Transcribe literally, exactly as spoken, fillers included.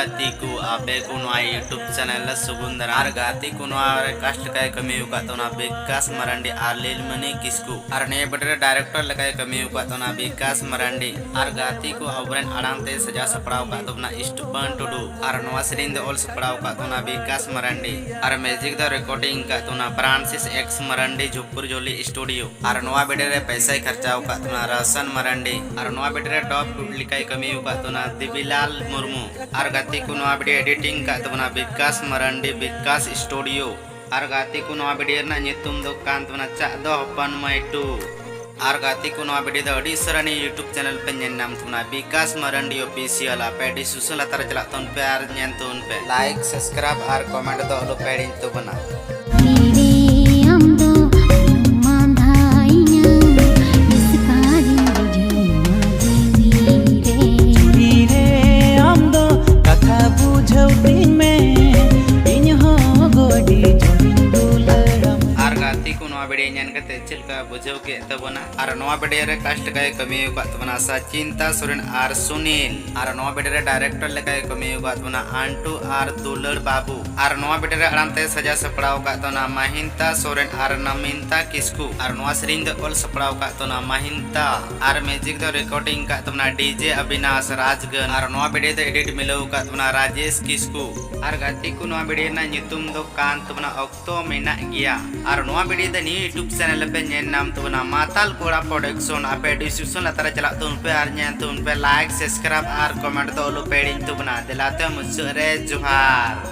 ᱜᱟᱛᱮ ᱠᱚ, ᱟᱯᱮ ᱠᱚ ᱱᱚᱣᱟ YouTube channel ᱨᱮ ᱥᱟᱹᱜᱩᱱ ᱫᱟᱨᱟᱢ᱾ ᱟᱨ ᱜᱟᱛᱮ ᱠᱚ, ᱱᱚᱣᱟ ᱨᱮ cast ᱞᱮᱠᱟᱭ ᱠᱟᱹᱢᱤ ᱟᱠᱟᱫ ᱛᱟᱵᱚᱱᱟ ᱵᱤᱠᱟᱥ ᱢᱟᱨᱟᱱᱰᱤ ᱟᱨ ᱞᱤᱞᱢᱚᱱᱤ ᱠᱤᱥᱠᱩ᱾ ᱟᱨ ᱱᱤᱭᱟᱹ video ᱨᱮ director ᱞᱮᱠᱟᱭ ᱠᱟᱹᱢᱤ ᱟᱠᱟᱫ ᱛᱟᱵᱚᱱᱟ ᱵᱤᱠᱟᱥ ᱢᱟᱨᱟᱱᱰᱤ᱾ ᱟᱨ ᱜᱟᱛᱮ ᱠᱚ, ᱟᱵᱚᱨᱮᱱ ᱟᱲᱟᱝ ᱛᱮ ᱥᱟᱡᱟᱣ ᱥᱟᱯᱲᱟᱣ ᱟᱠᱟᱫ ᱛᱟᱵᱚᱱᱟ ᱥᱴᱤᱯᱷᱟᱱ ᱴᱩᱰᱩ᱾ ᱟᱨ ᱱᱚᱣᱟ ᱥᱮᱨᱮᱧ ᱫᱚ ᱚᱞ ᱥᱟᱯᱲᱟᱣ ᱟᱠᱟᱫ ᱛᱟᱵᱚᱱᱟ ᱵᱤᱠᱟᱥ ᱢᱟᱨᱟᱱᱰᱤ᱾ ᱟᱨ music ᱫᱚ recording ᱟᱠᱟᱫ ᱛᱟᱵᱚᱱᱟ ᱯᱷᱨᱟᱱᱥᱤᱥ ᱮᱠᱥ ᱢᱟᱨᱟᱱᱰᱤ ᱡᱷᱩᱯᱩᱨ ᱡᱷᱚᱞᱤ studio᱾ ᱟᱨ ᱱᱚᱣᱟ video ᱨᱮ ᱯᱚᱭᱥᱟᱭ ᱠᱷᱚᱨᱪᱟ ᱟᱠᱟᱫ ᱛᱟᱵᱚᱱᱟ ᱨᱟᱥᱟᱱ ᱢᱟᱨᱟᱱᱰᱤ᱾ ᱟᱨ ᱱᱚᱣᱟ video ᱨᱮ dub ᱞᱮᱠᱟᱭ ᱠᱟᱹᱢᱤ ᱟᱠᱟᱫ ᱛᱟᱵᱚᱱᱟ ᱫᱮᱵᱤᱞᱟᱞ ᱢᱩᱨᱢᱩ᱾ ᱟᱨ ᱜᱟᱛᱮ ᱠᱚ, ᱱᱚᱣᱟ video editing ᱟᱠᱟᱫ ᱛᱟᱵᱚᱱᱟ ᱵᱤᱠᱟᱥ ᱢᱟᱨᱟᱱᱰᱤ, ᱵᱤᱠᱟᱥ studio᱾ ᱟᱨ ᱜᱟᱛᱮ ᱠᱚ, ᱱᱚᱣᱟ video ᱨᱮᱱᱟᱜ ᱧᱩᱛᱩᱢ ᱫᱚ ᱠᱟᱱ ᱛᱟᱵᱚᱱᱟ ᱪᱟᱜ ᱫᱚ ᱦᱚᱯᱚᱱ ᱢᱟᱹᱭ two᱾ ᱟᱨ ᱜᱟᱛᱮ ᱠᱚ, ᱱᱚᱣᱟ video ᱫᱚ ᱟᱹᱰᱤ ᱩᱥᱟᱹᱨᱟ ᱱᱤᱭᱟᱹ YouTube channel ᱯᱮ ᱧᱮᱞ ᱧᱟᱢ ᱛᱟᱵᱚᱱᱟ, ᱵᱤᱠᱟᱥ ᱢᱟᱨᱟᱱᱰᱤ official᱾ ᱟᱯᱮ description ᱞᱟᱛᱟᱨ ᱨᱮ ᱪᱟᱞᱟᱜ ᱛᱟᱵᱚᱱ ᱯᱮ ᱟᱨ ᱧᱮᱞ ᱛᱟᱵᱚᱱ ᱯᱮ᱾ Like, subscribe ᱟᱨ comment ᱫᱚ ᱟᱞᱚ ᱯᱮ ᱦᱤᱲᱤᱧ ᱛᱟᱵᱚᱱᱟ᱾ ᱛᱤᱨᱮ ᱟᱢ ᱫᱚ ᱢᱟᱸᱫᱷᱟᱭᱤᱧᱟ, ᱮᱥᱠᱟᱨᱤᱧ ᱵᱩᱡᱷᱟᱹᱣᱟ ᱡᱤᱣᱤ ᱨᱮ᱾ ᱛᱤᱨᱮ ᱟᱢ ᱫᱚ ᱠᱟᱛᱷᱟ ᱵᱩᱡᱷᱟᱹᱣ ᱛᱤᱧ ᱢᱮ, ᱤᱧ ᱦᱚᱸ ᱜᱚ ᱟᱹᱰᱤ ᱡᱳᱨᱤᱧ ᱫᱩᱞᱟᱹᱲᱟᱢᱟ᱾ ᱟᱨ ᱜᱟᱛᱮ ᱠᱚ, ᱱᱚᱣᱟ video ᱧᱮᱞ ᱠᱟᱛᱮ ᱪᱮᱫ ᱞᱮᱠᱟ ᱵᱩᱡᱷᱟᱹᱣ ᱠᱮᱫ ᱛᱟᱵᱚᱱᱟ? ᱟᱨ ᱱᱚᱣᱟ video ᱨᱮ cast ᱞᱮᱠᱟᱭ ᱠᱟᱹᱢᱤ ᱟᱠᱟᱫ ᱛᱟᱵᱚᱱᱟ ᱥᱟᱪᱤᱱᱛᱟ ᱥᱚᱨᱮᱱ ᱟᱨ ᱥᱩᱱᱤᱞ᱾ ᱟᱨ ᱱᱚᱣᱟ video ᱨᱮ director ᱞᱮᱠᱟᱭ ᱠᱟᱹᱢᱤ ᱟᱠᱟᱫ ᱛᱟᱵᱚᱱᱟ ᱟᱱᱴᱩ ᱟᱨ ᱫᱩᱞᱟᱹᱲ ᱵᱟᱹᱵᱩ᱾ ᱟᱨ ᱱᱚᱣᱟ video ᱨᱮ ᱟᱲᱟᱝ ᱛᱮ ᱥᱟᱡᱟᱣ ᱥᱟᱯᱲᱟᱣ ᱟᱠᱟᱫ ᱛᱟᱵᱚᱱᱟ ᱢᱟᱦᱤᱱᱛᱟ ᱥᱚᱨᱮᱱ ᱟᱨ ᱱᱟᱢᱤᱱᱛᱟ ᱠᱤᱥᱠᱩ᱾ ᱟᱨ ᱱᱚᱣᱟ ᱥᱮᱨᱮᱧ ᱫᱚ ᱚᱞ ᱥᱟᱯᱲᱟᱣ ᱟᱠᱟᱫ ᱛᱟᱵᱚᱱᱟ ᱢᱟᱦᱤᱱᱛᱟ᱾ ᱟᱨ music ᱫᱚ recording ᱟᱠᱟᱫ ᱛᱟᱵᱚᱱᱟ DJ ᱚᱵᱤᱱᱟᱥ ᱨᱟᱡᱽᱜᱟᱹᱱ᱾ ᱟᱨ ᱱᱚᱣᱟ video ᱫᱚ edit ᱢᱤᱞᱟᱹᱣ ᱟᱠᱟᱫ ᱛᱟᱵᱚᱱᱟ ᱨᱟᱡᱮᱥ ᱠᱤᱥᱠᱩ᱾ ᱟᱨ ᱜᱟᱛᱮ ᱠᱚ, ᱱᱚᱣᱟ video ᱨᱮᱱᱟᱜ ᱧᱩᱛᱩᱢ ᱫᱚ ᱠᱟᱱ ᱛᱟᱵᱚᱱᱟ ᱚᱠᱛᱚ ᱢᱮᱱᱟᱜ ᱜᱮᱭᱟ᱾ ᱟᱨ ᱱᱚᱣᱟ video ᱫᱚ ᱱᱤᱭᱟᱹ YouTube channel ᱨᱮᱯᱮ ᱧᱮᱞ ᱧᱟᱢ ᱛᱟᱵᱚᱱᱟ, ᱢᱟᱛᱟᱞ ᱠᱚᱲᱟ Production᱾ ᱟᱯᱮ description ᱞᱟᱛᱟᱨ ᱨᱮ ᱪᱟᱞᱟᱜ ᱛᱟᱵᱚᱱ ᱯᱮ ᱟᱨ ᱧᱮᱞ ᱛᱟᱵᱚᱱ ᱯᱮ᱾ Like, subscribe ᱟᱨ comment ᱫᱚ ᱟᱞᱚ ᱯᱮ ᱦᱤᱲᱤᱧ ᱛᱟᱵᱚᱱᱟ᱾ ᱫᱮᱞᱟ ᱛᱮ ᱢᱩᱪᱟᱹᱫ ᱨᱮ ᱡᱚᱦᱟᱨ᱾